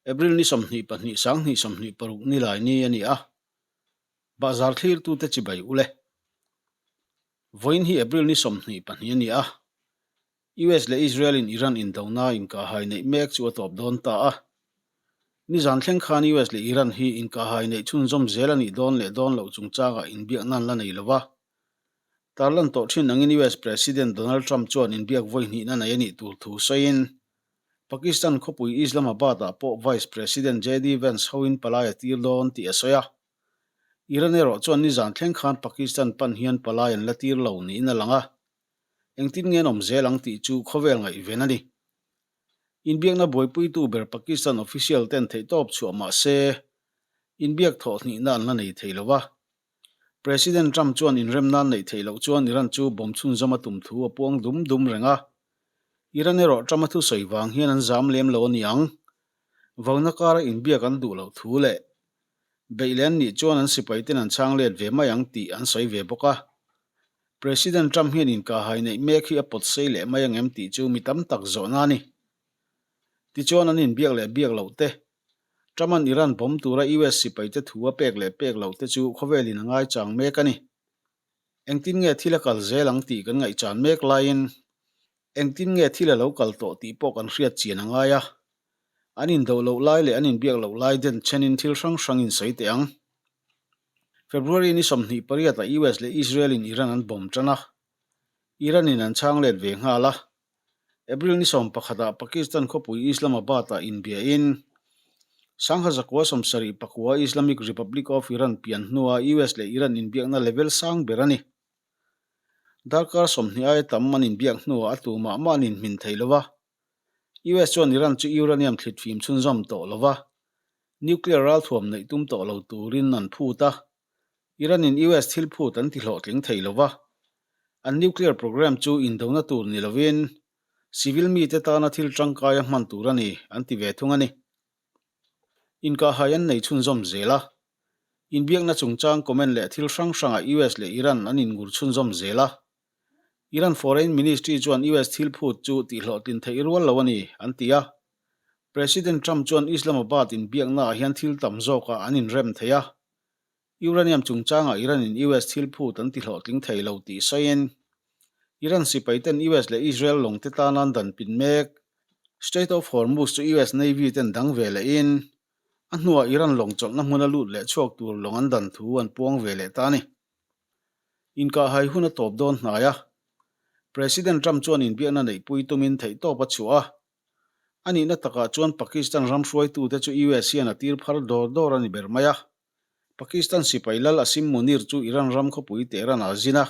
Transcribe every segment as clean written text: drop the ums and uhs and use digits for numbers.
April ni 22 2026 nilai ni a ni a, bahzar thlirtute chibai ule. Vawiin hi April ni 22 a ni a, US leh Israel in Iran indona inkahhai neih mek chu a tawp dawn ta a. Nizan thleng khan US leh Iran hi inkahhai neih chhunzawm zel a nih dawn leh dawn loh chungchangah inbiakna an la nei lo va. Tarlan tawh thin angin US President Donald Trump chuan inbiak vawi hnihna nei a nih tur thu sawiin Pakistan khawpui Islamabad-ah pawh Vice President JD Vance hoin palai a tir dawn tih a sawi a. Iran erawh chuan nizan thleng khan Pakistan pan hian palai an la tir lo niin a lang a. Engtin nge an awm zel ang tih chu khawvel ngaihven a ni. Inbiakna buaipuitu ber Pakistan official ten theihtawp chhuah mah se, inbiak thawh hnihna an la nei thei lo va. President Trump chuan inrem nan neih theih loh chuan Iran chu bomb chhunzawm a tum thu a puang dum dum reng a. Iran erawh Trump-a thusawi vang hian an zam lem lo a ni ang. Vauna kara inbiak an duh loh thu leh beih leh an nih chuan an sipaiten an chhang let ve mai ang tih an sawi ve bawk a. President Trump hian inkahhai neih mek hi a pawt sei leh mai ang em tih chu mi tam tak zawhna a ni. Tichuan an inbiak leh biak loh te, Trump-a'n Iran bomb tura US sipaite thu a pek leh pek loh te chu khawvelin a ngaichang mek a ni. Engtin nge thil a kal zel ang tih kan ngaihchan mek laiin engtin nge thil a lo kal tawh tih pawh kan hriat chian a ngai a. An indoh loh lai leh an inbiak loh lai den chenin thil hrang hrang in sawi teh ang. February ni 28 ah US leh Israel in Iran an bomb tan a, Iran in an chhang let ve nghal a. April ni 11 ah Pakistan khawpui Islamabad ah inbia in Sangha zakua 79 Islamic Republic of Iran pian hnua US leh Iran inbiakna level sang ber a ni. Darkar 20 aia tam an inbiak hnuah a tu mah mah an inhmin thei lo va. US chuan Iran chu uranium thlit fim chhunzawm tawh lo va, nuclear ralthuam neih tum tawh lo turin an phut a. Iran-in US thil phut an ti hlawhtling thei lo va, an nuclear program chu indona tur ni lovin civil mite tana thil tangkai a hman tur a ni, an ti ve thung a ni. Inkahhai an nei chhunzawm zel a. Inbiakna chungchang comment leh thil hrang hrangah US leh Iran an inngur chhunzawm zel a. Iran Foreign Ministry chuan US thil phut chu tihhlawhtlin theih rual lo a ni, an ti a. President Trump chuan Islamabad inbiaknaah hian thil tam zawkah an inrem thei a. Uranium chungchangah Iran-in US thil phut an tihlawhtling thei lo tih sawiin, Iran sipaiten US leh Israel lawngte tana an dan pin mek Strait of Hormuz chu US Navy ten dang ve lehin, a hnuah Iran lawng chawlhna hmuna lut leh chhuak tur lawng an dan thu an puang ve leh ta a ni. Inkahhai hun a tawp dawn hnai a, President Trump chuan inbiakna neihpui tumin theihtawp a chhuah a. A nihna takah chuan Pakistan ram hruaitute chu US hian a tir phar dawr dawr a ni ber mai a. Pakistan sipai lal Asim Munir chu Iran ram khawpui Tehran ah a zin a.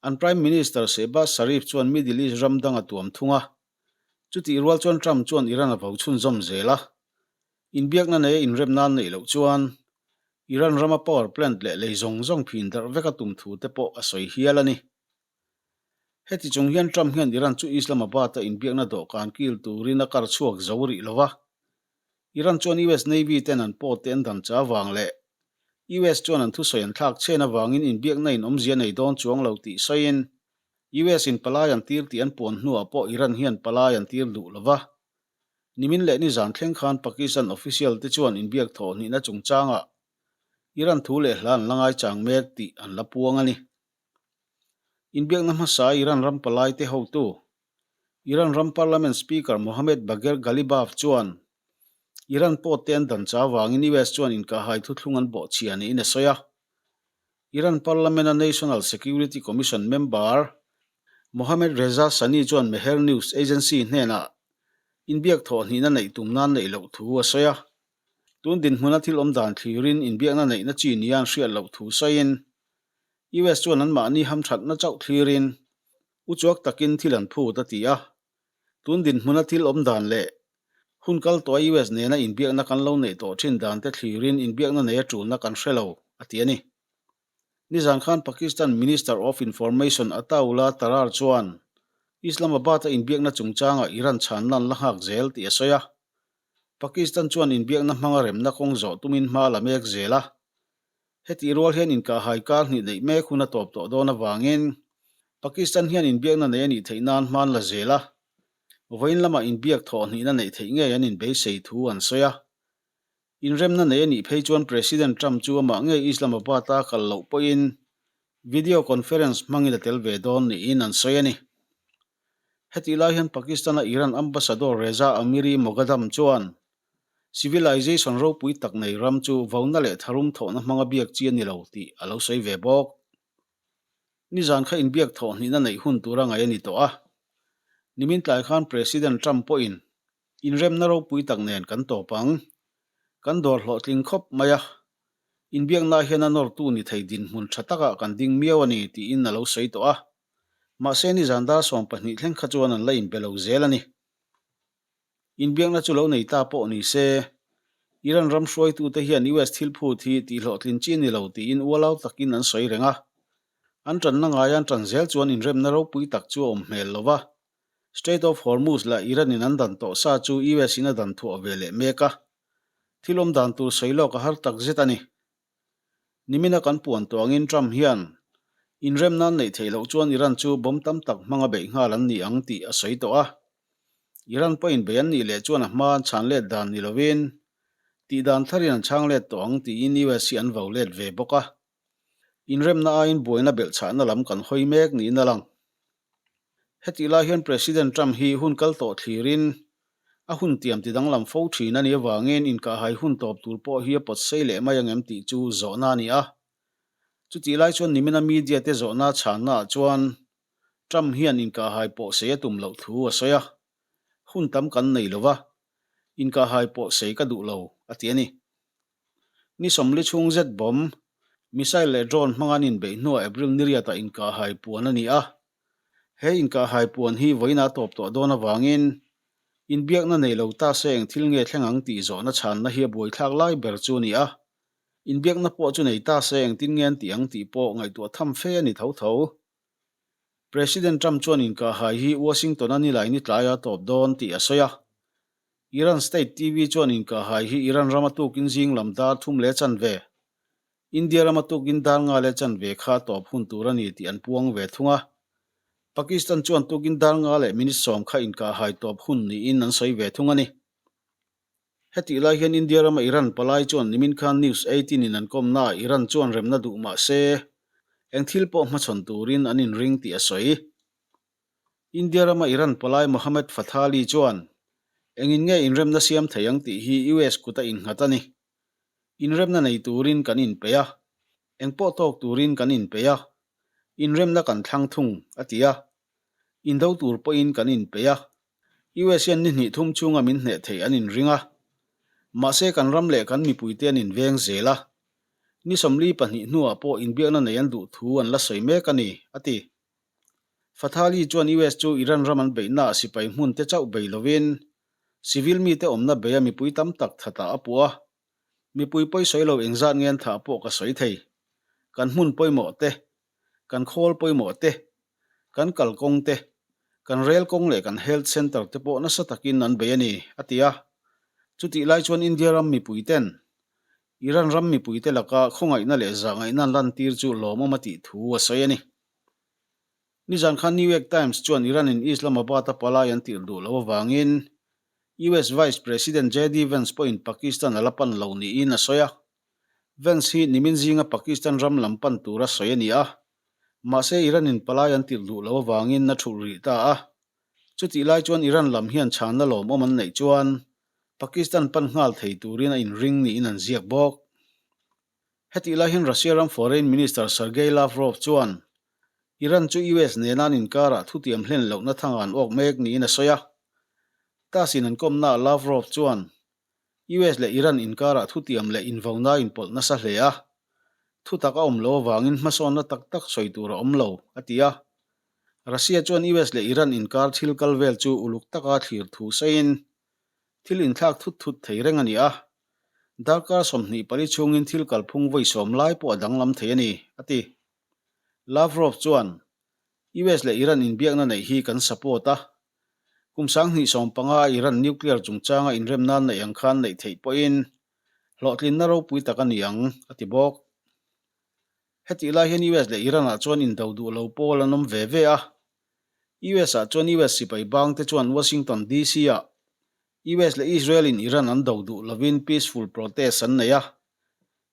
An Prime Minister Shehbaz Sharif chuan Middle East ram dang a tuam thung a. Chutih rual chuan Trump chuan Iran a vo chhunzawm zel a. Inbiakna neia inrem nan neih loh chuan Iran rama power plant leh lei zawng zawng phin darh vek a tum thu te pawh a sawi hial a ni. Heti chung hian Trump hian Iran chu Islamabad-a inbiakna dawhkan kil turin a kar chhuak zo rih lo va. Iran chuan US Navy ten an pawt te an dan cha avang leh US chuan an thusawi an thlak chhen avangin inbiakna in awmzia nei dawn chuang lo tih sawiin US in palai an tir tih an puan hnuah pawh Iran hian palai an tir duh lo va. Nimin leh nizan thleng khan Pakistan official te chuan inbiak thawh hnihna chungchangah Iran thu leh hla an la ngaichang mek tih an la puang a ni. Inbiakna hmasa Iran ram palai te hotu, Iran ram Parliament Speaker Mohammad Bagher Ghalibaf chuan Iran pawt te an dan cha avangin US chuan inkahhai thuthlung an bawhchhia niin a sawi a. Iran Parliament-a National Security Commission member Mohammad Reza Sani chuan Mehr News Agency hnenah inbiak thawh hnihna neih tum nan neih loh thu a sawi a. Tun dinhmuna thil awm dan thlirin inbiakna neihna chi nia an hriat loh thu sawiin US chuan anmahni hamthatna chauh thlirin uchuak takin thil an phut a ti a. Tun dinhmuna thil awm dan leh hun kal tawha US nena inbiakna kan lo neih tawh thin dan te thlirin inbiakna nei a tulna kan hre lo, a ti a ni. Nizan khan Pakistan Minister of Information Attaullah Tarar chuan Islamabad-a inbiakna chungchangah Iran chhanna an la nghak zel tih a sawi a. Pakistan chuan inbiakna hmanga remna kawng zawh tumin hma la mek zel a. Hetih rual hian inkahhai kar hnih neih mek hun a tawp tawh dawn avangin Pakistan hian inbiakna nei a nih theih nan hma an la zel a, vawiin lamah inbiak thawh hnihna neih theih ngei an inbeisei thu an sawi a. Inremna nei a nih phei chuan President Trump chu amah ngei Islamabad-a kal loh pawhin video conference hmangin a tel ve dawn niin an sawi a ni. Hetih lai hian Pakistan-a Iran ambassador Reza Amiri Moghadam chuan civilization ropui tak nei ram chu vauna leh tharum thawhna hmanga biak chi a ni lo tih a lo sawi ve bawk. Nizan kha inbiak thawh hnihna neih hun tura ngaih a ni tawh a. Nimin tlai khan President Trump pawhin inremna ropui tak nen kan tawp ang. Kan dawr hlawhtling khawp mai a. Inbiakna hian a nawrtu ni thei dinhmun tha takah kan ding miau a ni tiin a lo sawi tawh a. Mahse nizan dar 12 thleng kha chuan an la inbe lo zel a ni. Inbiakna chu lo nei ta pawh ni se, Iran ram hruaitute hian US thil phut hi tihhlawhtlin chi a ni lo tiin ualau takin an sawi reng a. An tanna ngaia an tan zel chuan inremna ropui tak chu a awm hmel lo va. Strait of Hormuz lah Iran-in an dan tawh sa chu US-in a dan thuah ve leh mek a. Thil awm dan tur sawi lawk a har tak zet a ni. Nimina kan puan tawh angin Trump hian inremna an neih theih loh chuan Iran chu bomb tam tak hmanga beih nghal an ni ang tih a sawi tawh a. Iran pawhin bei an nih leh chuan a hma an chhan let dan ni lovin tih dan tharin an chhang let tawh ang tiin US hi an vo let ve bawk a. Inremna aiin buaina belhchhahna lam kan hawi mek niin a lang. Hetih lai hian President Trump hi hun kal tawh thlirin a hun tiam ti danglam fo thin a nih avangin inkahhai hun tawp tur pawh hi a pawt sei leh mai ang em tih chu zawhna a ni a. Chutih lai chuan nimina media te zawhna chhanna ah chuan Trump hian inkahhai pawh sei a tum loh thu a sawi a, Hun tam kan nei lo va, inkahhai pawh sei ka duh lo, a ti a ni. Ni 40 chhung zet bomb, missile leh drone hmanga an inbeih hnuah April ni riatah inkahhai puan a ni a. He inkahhai puan hi vawiin a tawp tawh dawn avangin inbiakna nei lo ta se eng thil nge thleng ang tih zawhna chhanna hi a buaithlak lai ber chu a ni a. Inbiakna pawh chu nei ta se engtin nge an tih ang tih pawh ngaihtuah tham fe a ni tho tho. President Trump chuan inkahhai hi Washington-a nilai ni tlaia tawp dawn tih a sawi a. Iran State TV chuan inkahhai hi Iran rama tukin zing lam dar thum leh chanve, India rama tukin dar nga leh chanve kha tawp hun tur a ni tih an puang ve thung a. Pakistan chuan tukin dar nga leh minute 10 kha inkahhai tawp hun niin an sawi ve thung a ni. Hetih lai hian India rama Iran palai chuan nimin khan News 18 in an kawmnaah Iran chuan remna duh mah se eng thil pawh hmachhawn turin an inring tih a sawi. India rama Iran palai Mohammed Fathali chuan engin nge inremna siam thei ang tih hi US kut a innghat a ni. Inremna nei turin kan inpeih a, eng pawh tawk turin kan inpeih a, inremna kan thlang thung, a ti a. Indo tur pawhin kan inpeih a, US hian ni hnih thum chhunga min hneh theih an inring a, mahse kan ram leh kan mipuite an inveng zel a. Ni 42 hnuah pawh inbiakna nei an duh thu an la sawi mek a ni, a ti. Fathali chuan US chu Iran ram an beihnaah sipai hmun te chauh bei lovin civil mite awmna beia mipui tam tak thatah a puh a. Mipui pawi sawi lo engzat nge an thah pawh ka sawi thei. Kan hmun pawimawh te, kan khawl pawimawh te, Kan kalkawng te, kan rel kawng leh kan health centre te pawh nasa takin an bei a ni, a ti a. Chutih lai chuan India ram mipui ten Iran ram mipuite laka khawngaihna leh zahngaihna an lantir chu lawmawm a tih thu a sawi a ni. Nizan khan New York Times chuan Iran-in Islamabad-a palai an tirh duh loh avangin US Vice President JD Vance pawhin Pakistan a la pan lo niin a sawi a. Vance hi nimin zinga Pakistan ram lam pan tura sawi a ni a. Mahse Iran-in palai an tirh duh loh avangin a thulh rih ta a. Chutih lai chuan Iran lam hian chhanna lawmawm an neih chuan Pakistan pan nghal thei turin a inring niin an ziak bawk. Hetih lai hian Russia ram Foreign Minister Sergei Lavrov chuan Iran chu US nena an inkarah thutiam hlen lohna thanga an awk mek niin a sawi a. TASS-in an kawmnaah Lavrov chuan US leh Iran inkarah thutiam leh invauna a inpawlh nasa hle a, thutak a awm lo avangin hmasawnna tak tak sawi tur a awm lo, a ti a. Russia chuan US leh Iran inkar thil kal vel chu uluk taka thlir thu sawiin thil inthlak thut thut thei reng a ni a, darkar 24 chhungin thil kalphung vawi sawm lai pawh a danglam thei a ni, a ti. Lavrov chuan, US leh Iran inbiakna neih hi kan support a, Kum 2015 Iran nuclear chungchanga inremna an neih ang khan neih theih pawhin hlawhtlinna ropui tak a ni ang, a ti bawk. Hetih lai hian US leh Iran-ah chuan indo duh lo pawl an awm ve ve a. US-ah chuan US sipai bangte chuan Washington DC-ah. US leh Israel in Iran an do duh lovin peaceful protest an nei a,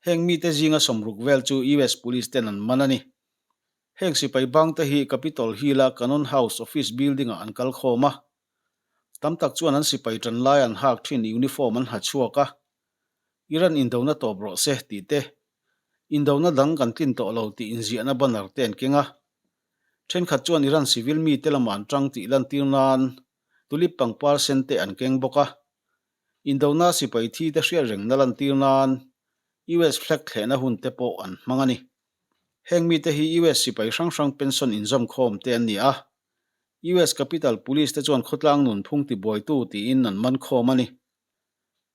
heng mite zinga sawmruk vel chu US police ten an man a ni. Heng sipai bang te hi Capitol Hill-a Cannon House office building-ah an kal khawm a. Tam tak chuan an sipai tan lai an hak thin uniform an ha chhuak a, Iran indona tawp rawh se tih te, indona dang kan tlin tawh lo tih inziahna banner te an keng a. Thenkhat chuan Iran civil mite lamah an tang tih lantir nan tulip pangpar sen te an keng bawk a. Indona sipai thi te hriat rengna lantir nan US flag thlehna hun te pawh an hmang a ni. Heng mite hi US sipai hrang hrang pension inzawmkhawm te an ni a. US Capitol Police te chuan khawtlang nunphung tibuaitu tiin an man khawm a ni.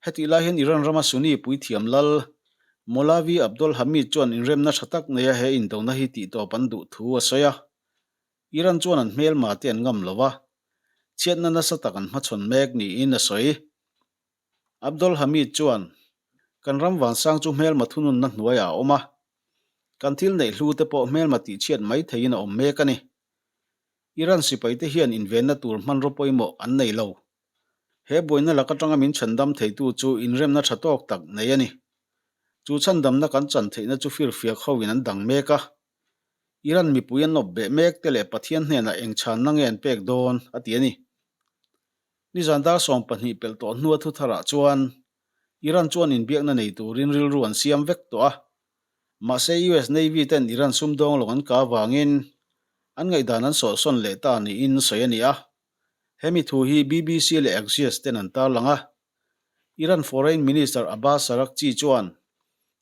Hetih lai hian Iran rama Sunni puithiam lal Molavi Abdol Hamid chuan inremna tha tak neia he indona hi tihtawp an duh thu a sawi a. Iran chuan an hmelma te an ngam lo a, chhiatna nasa tak an hmachhawn mek niin a sawi. Abdol Hamid chuan, Kan ram vansang chu hmelma thununna hnuaiah a awm a, kan thil neih hlu te pawh hmelma tihchhiat mai theiin a awm mek a ni. Iran sipaite hian invenna tur hmanraw pawimawh an nei lo. He buaina lak atanga min chhandam theitu chu inremna tha tawk tak nei a ni. Chu chhandamna kan chan theihna chu firfiak hoin an dang mek a. Iran mipui an awp beh mek te leh Pathian hnenah eng chhanna nge an pek dawn a ti a ni. Nizan dar 20 pelh tawh hnua thutharah chuan Iran chuan inbiakna nei turin rilru an siam vek tawh a. Mahse US Navy ten Iran sumdawng lawng an kah avangin an ngaihdan an sawhsawn leh ta niin sawi a ni a. Hemi thu hi BBC leh Axios ten an tarlang a. Iran Foreign Minister Abbas Araghchi chuan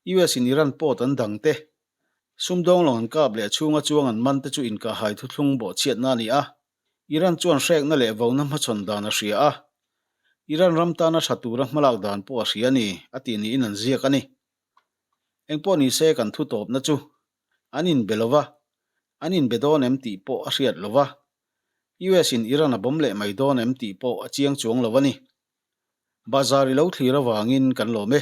US in Iran port an dang te, sumdawng lawng an kap leh chhunga chuang an man te chu inkahhai thuthlung bawhchhiatna a ni a. Iran chuan hrekna leh vona hmachhawn dan a hria a, Iran ram tana tha tura hmalak dan pawh a hria a ni, a tih niin an ziak a ni. Engpawh ni se kan thu tawpna chu an inbe lo va, an inbe dawn em tih pawh a hriat lo va, US in Iran a bawm leh mai dawn em tih pawh a chiang chuang lo a ni. Bazar i lo thlir avangin kan lawm e.